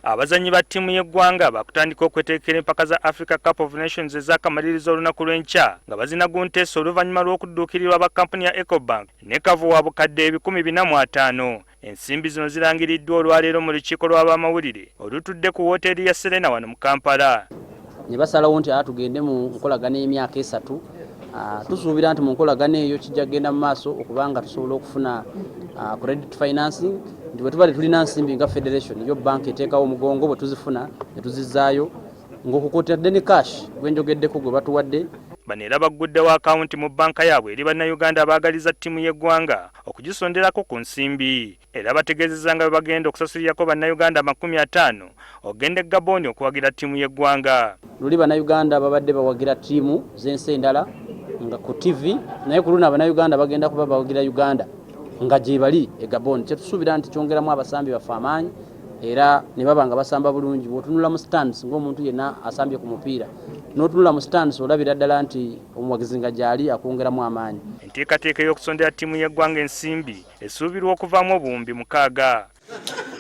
Abazannyi ba ttiimu y'eggwanga bakutandika okwetegekera empaka za Africa Cup of Nations ez'akamalirizo olunaku lw'enkya nga bazina gunteesa oluvannyuma lw'okudduukirirwa aba kkampuni ya Ecobank ne kavu wa bukadde 450. Ensimbi zino zirangiriddwa olwaleero mu lukiiko lw'abamawulire olutudde ku wooteeri ya Serena wano mu Kampala. Ne basalawo nti tugende mu nkolagana y'emyaka 3. Tusuubira nti mu nkolagana eyo kijja kugenda mu maaso okubanga tusobola okufuna credit financing, nti bwe tuba tetulina nsimbi nga federation, yo banka eteekawo omugongo, bwe tuzifuna ne tuzizaayo, ng'okukotadde ne cash gwe njogeddeko gwe batuwadde. Bano era bagguddewo akawunti mu bbanka yaabwe eri Bannayuganda abaagaliza ttiimu y'eggwanga okugisonderako ku nsimbi. Era bategeezezza nga bwe bagenda okusasulirako Bannayuganda 50 okugenda e Gabon okuwagira ttiimu y'eggwanga. Luli Bannayuganda babadde bawagira ttiimu z'ensi endala nga ku TV, naye ku luno Abannayuganda bagenda kuba bawagira Uganda nga gye bali e Gabon. Kyetusuubira nti kyongeramu abasambi baffe amaanyi era ne baba nga basamba bulungi. Bw'otunula mu stands, ng'omuntu yenna asambye ku mupiira, n'otunula mu stands, olabira ddala nti omuwagizi nga gyali akwongeramu amaanyi. Enteekateeka ey'okusondera ttiimu y'eggwanga ensimbi esuubirwa okuvaamu 6000.